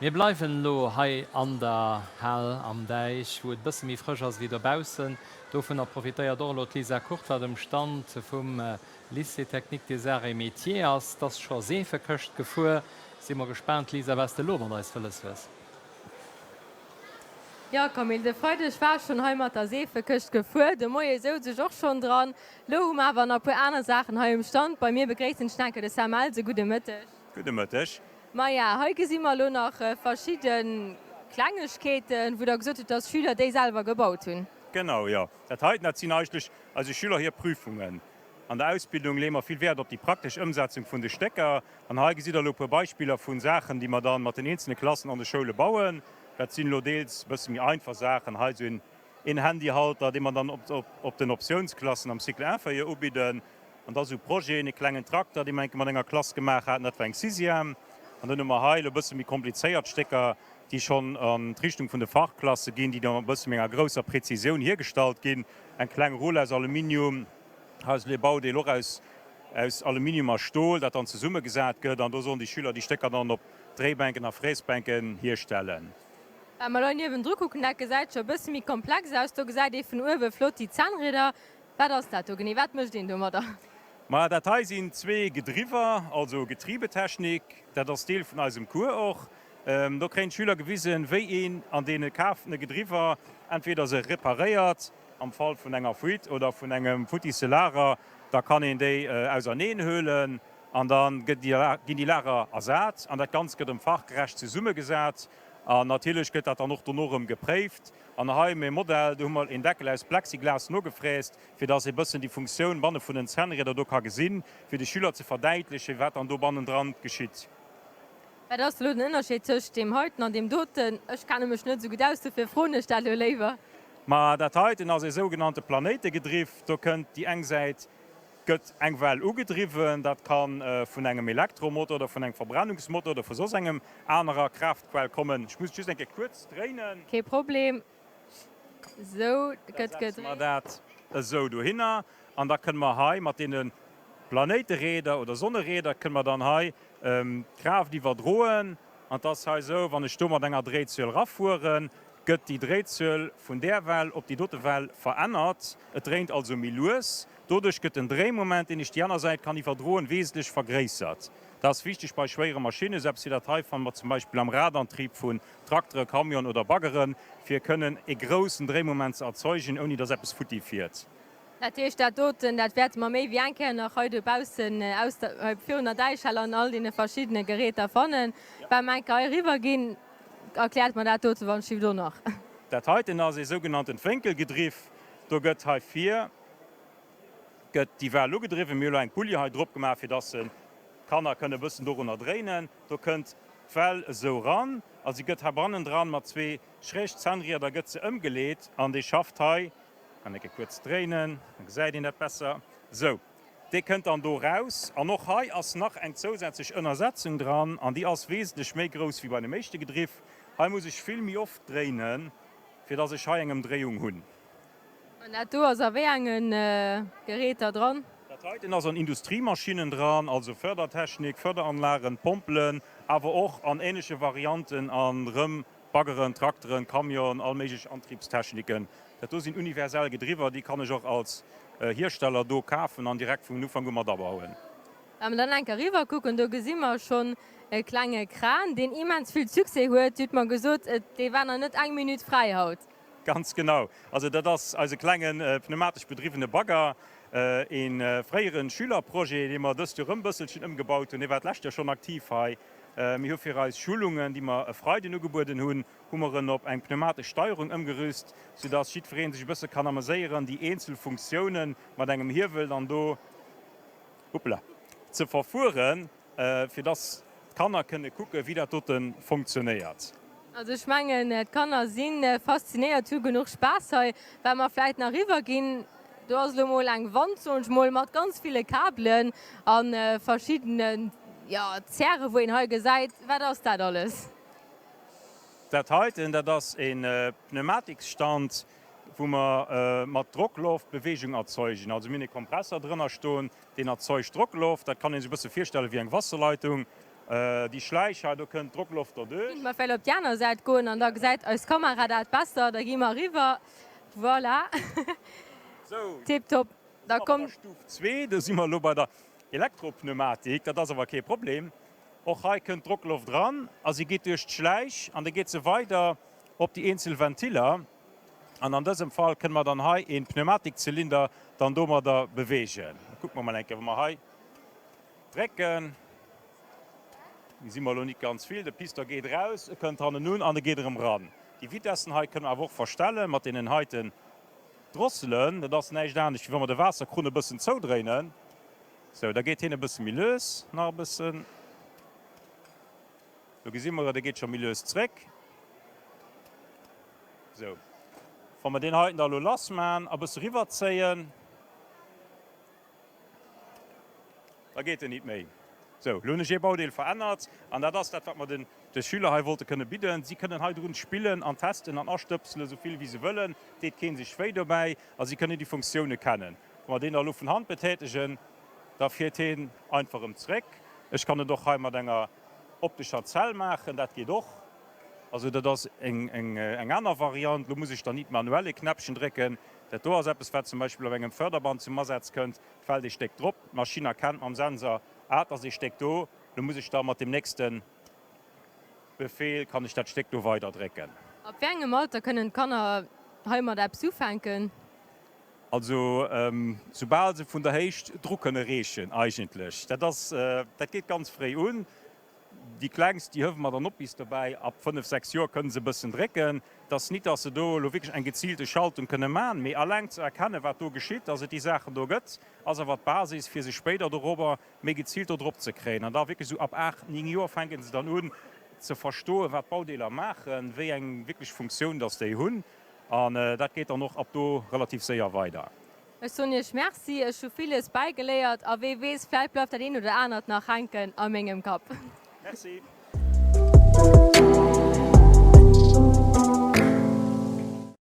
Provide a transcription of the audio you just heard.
Mir bleiwen elo hei an der Hal am Däich, wou et e bësse méi frësch ass wéi dobaussen. Dovunner profitéiert och elo d'Lisa Kurt, wat um Stand vum Lycée Technique des Arts et Métiers ass. 't ass scho Seefekëscht gefuer. Si mer gespaant, Lisa, wat s de elo mat eis wëlles hues. Jo Camille, de Freideg war ech schonn hei mat der Seefekëscht gefuer, de Moie souz ech och schonn dran. Lo hu mer awer nach e puer aner Saachen hei um Stand. Bei mir begréissen ech enke de Sam Elsen. Gudde Mëtteg. Gudde Mëtteg. Maja, hei gesi mer elo nach verschidde Klengegkeeten, wou Der gesot hutt, dass d'Schüler déi selwer gebaut hunn. Genau, jo. Dat heiten, dat sinn eigentlech eise Schüler hir Prüfungen. An der Ausbildung leeë mer vill Wäert op déi praktesch Ëmsetzung vun de Stécker. An hei gesitt Der elo e puer Beispiller vu Saachen, déi mer dann mat den eenzelne Klassen an de Schoule bauen. Dat sinn elo deels e bësse méi einfach Saachen. Hei esou een Handyhalter, dee mer dann op den Optiounsklassen am Cycle inférieur ubidden. An da sou Projeten, e klengen Trakter, dee mer eng Kéier mat enger Klass gemaach haten, dat war eng Sixième. An dann hu mer hei elo e bësse méi komplizéiert Stécker, déi schonn an d'Richtung vun de Fachklasse ginn, déi da e bësse méi enger grousser Präzisioun hiergestallt ginn. Eng kleng Rull aus Aluminium, hei ass elo e Baudeel och aus aus Aluminium a Stol, dat dann zesummegesat gëtt. An do sollen déi Schüler déi Stécker dann op Dréibänken a Fräsbänken hierstellen. Wa mer elo niewendru kucken, dat gesäit scho e bësse méi komplex aus. Do gesäit ee vun uewe flott déi Zännrieder. Wat ass dat do genee? Wat mécht een domadder? Maja, dat hei sinn zwee Gedriwwer, also Getriebetechnik. Dat ass Deel vun eisem Cours och. Do kréien d'Schüler gewisen, wéi een an deene kafene Gedriwwer entweder se reparéiert, am Fall vun enger Fuite oder vun engem futtisse Lager, da kann een déi auserneenhuelen an da ginn déi Lager ersat an dat Ganzt gëtt erëm fachgerecht zesummegesat an natierlech gëtt dat dann och dono erëm gepréift. An hei um Modell, do hu mer een Deckel aus Plexiglas nogefräst, fir dass ee bëssen déi Funktioun banne vun den Zännrieder do ka gesinn, fir de Schüler ze verdäitlechen, wat dann do bannendran geschitt. Wat ass elo den Ënnerscheed tëscht deem heiten an deem doten? Ech kenne mech net esou gutt aus, dofir froen ech dat elo léiwer. Ma dat heiten ass ee sougenannte Planéitegedriff. Do kënnt déi eng Säit gëtt eng Well ugedriwwen, dat ka vun engem Elektromotor oder vun engem Verbrennungsmotor oder vu soss engem anerer Kraaftquell kommen. Ech muss et just eng Kéier kuerz dréinen. Kee Problem. Esou gëtt gedréint. Da setze mer dat esou dohinner an da kënne mer hei mat deene Planéitereeder oder Sonnereeder kënne mer dann hei d'Kraaft iwwerdroen. An et ass hei esou, wann ech do mat enger Dréizuel erafueren, gëtt déi Dréizuel vun där Well op déi dote Well verännert. Et dréint also méi lues. Doduerch gëtt den Dréimoment, deen ech déi aner Säit kann iwwerdroen, wesentlech vergréissert. Dat ass wichteg bei schwéiere Maschinnen, esou eppes wéi dat hei fanne mer zum Beispill am Radantrieb vun Traktere, Camionen oder Baggeren, fir kënnen e groussen Dréimoment ze erzeugen, ouni dass eppes futti fiert. Dat heescht, dat doten, dat wäerte mer méi wéi eng Kéier nach hei dobaussen aus der, hei virun der Däichhal an all deene verschiddene Geräter fannen. Wa mer eng Kéier hei eriwwer ginn, erkläert mer dat dote wann ech do nach. Dat heiten ass ee sougenanntent Wénkelgedriff. Do gëtt hei vir gëtt déi Well ugedriwwen. Mir hu lo eng Pulli hei drop gemaach, fir dass se d'Kanner kënne e bëssen dorunner dréinen. Do kënnt d'Well esou ran a si gëtt hei bannendran mat zwee schräg Zännrieder gëtt se ëmgeleet an dee schafft hei, kann ecke kuerz dréinen, da gesäit een dat besser, esou, dee kënnt dann do raus. An och hei ass nach eng zousätzlech Ënnersetzung dran an déi ass wesentlech méi grouss wéi bei dem éischte Gedriff. Hei muss ech vill méi oft dréinen, fir dass ech hei eng Ëmdréiung hunn. An dat do ass a wéi enge Geräter dran? Dat heiten ass an Industriemaschinen dran, also Fördertechnik, Förderanlagen, Pompelen, awer och an ähnleche Varianten an rëm Baggeren, Trakteren, Camionen, all méiglech Antriebstechniken. Dat do sinn universell Gedriwwer, déi kann ech och als Hiersteller do kafen an direkt vun Ufank u mat abauen. Wa mer dann enk eriwwer kucken, do gesi mer schonn e klenge Kran, deen immens vill Succès huet. Dir hutt mer gesot, dee war nach net eng Minutt fräi haut. Ganz genau. Also dat ass eise klenge pneumatesch bedriwwene Bagger, e fréiere Schülerprojet, dee mer dëst Joer erëm e bësselchen ëmgebaut hunn. Dee war d'lescht Joer schonn aktiv hei. Mir hu fir eis Schulungen, déi mer e Freiden ugebueden hunn, hu mer en op eng pneumatesch Steierung ëmgerüst, soudass jiddweree sech e bësse kann ameséieren, déi eenzel Funktiounen mat engem Hiewel dann do, hoppla, ze verfueren, fir dass d'Kanner kënne kucken, wéi dat dote funktionéiert. Also ech mengen, d'Kanner si faszinéiert, hu genuch Spaass hei. Wa mer vläit nach eriwwer ginn, do ass elo mol eng Wand, soen ech mol, mat ganz ville Kabelen a verschiddene, jo, Zäre wou een hei gesäit. Wat ass dat alles? Dat heiten, dat ass e Pneumatiksstand, wou mer mat Drockloft Beweegung erzeugen. Also mir hunn e Kompresser drënner stoen, deen erzeugt Drockloft. Dat kann ee sech e bësse virstelle wéi eng Wasserleitung. Déi Schläich hei, do kënnt d'Drockloft derduerch. Kéinte mer vläicht op déi aner Säit goen an da gesäit eis Kamera dat besser. Da gi mer eriwwer. Voilà. Tiptop. Da kommt. Stuf zwee, do si mer elo bei der Elektropneumatik. Dat ass awer kee Problem. Och hei kënnt d'Drockloft eran a si geet duerch d'Schläich an da geet se weider op déi eenzel Ventiller. An an dësem Fall kënne mer dann hei een Pneumatikzylinder dann domadder beweegen. Da kucke mer mol eng Kéier, wa mer hei drécken, gesi mer elo nit ganz vill, de Piston geet eraus, e kënnt hannen un an e geet erëm eran. Déi Vitessen hei kënne mer awer och verstelle mat deenen heiten Drosselen. Dat ass näischt anescht wéi wa mer de Waasserkrunn e bëssen zoudréinen. Sou, da geet hien e bësse méi lues, nach e bëssen. Do gesi mer et, e geet scho méi lues zréck. Sou, wa mer deen heiten da elo lass maachen a bësse riwwerzéien, da geet en nit méi. Sou, elo hunn ech ee Baudeel verännert an dat ass dat, wat mer den de Schüler hei wollte kënne bidden. Si kënnen hei drun spillen an testen an astëpselen, esou vill wéi se wëllen. Et deet kee sech wéi dobäi a si kënnen déi Funktioune kennen. Wa mer deen da elo vun Hand betätegen, da fiert heen einfach erëm zréck. Ech kann et och hei mat enger optescher Zell maachen, dat geet och. Also dat ass eng aner Variant. Elo muss ech dann nit manuell e Knäppchen drécken. Dat do ass eppes, wat zum Beispill op engem Förderband zum Asaz kënnt. Et fält ee Stéck drop, d'Maschinn erkennt mam Sensor, ah, et ass ee Stéck do, elo muss ech da mat deem nächste Befehl, kann ech dat Stéck do weiderdrécken. Ab wéi engem Alter kënnen d'Kanner heimat eppes ufänken? Also soubal se vun der Héicht dru kënne reechen eigentlech. Dat ass, dat geet ganz fréi un. Déi Klengst, déi hëwe mer dann op bis dobäi. Ab 5, 6 Joer kënne se e bëssen drécken. Et ass nit, dass se do elo wierklech eng geziilte Schaltung kënne man, mee alleng ze erkennen, wat do geschitt, dass et déi Saachen do gëtt, ass awer d'Basis, fir se spéider dorobber méi geziilt do drop ze kréien. An da wierklech esou ab 8, 9 Joer fänke se dann un ze verstoen, wat d'Baudeeler maachen, wéi eng wierklech Funktioun dass déi hunn. An dat geet dann och ab do relativ séier weider. Ech soen Iech Merci, ech hu villes bäigeléiert a wee weess, vläit bleift dat eent oder anert nach hänken a mengem Kapp. Merci.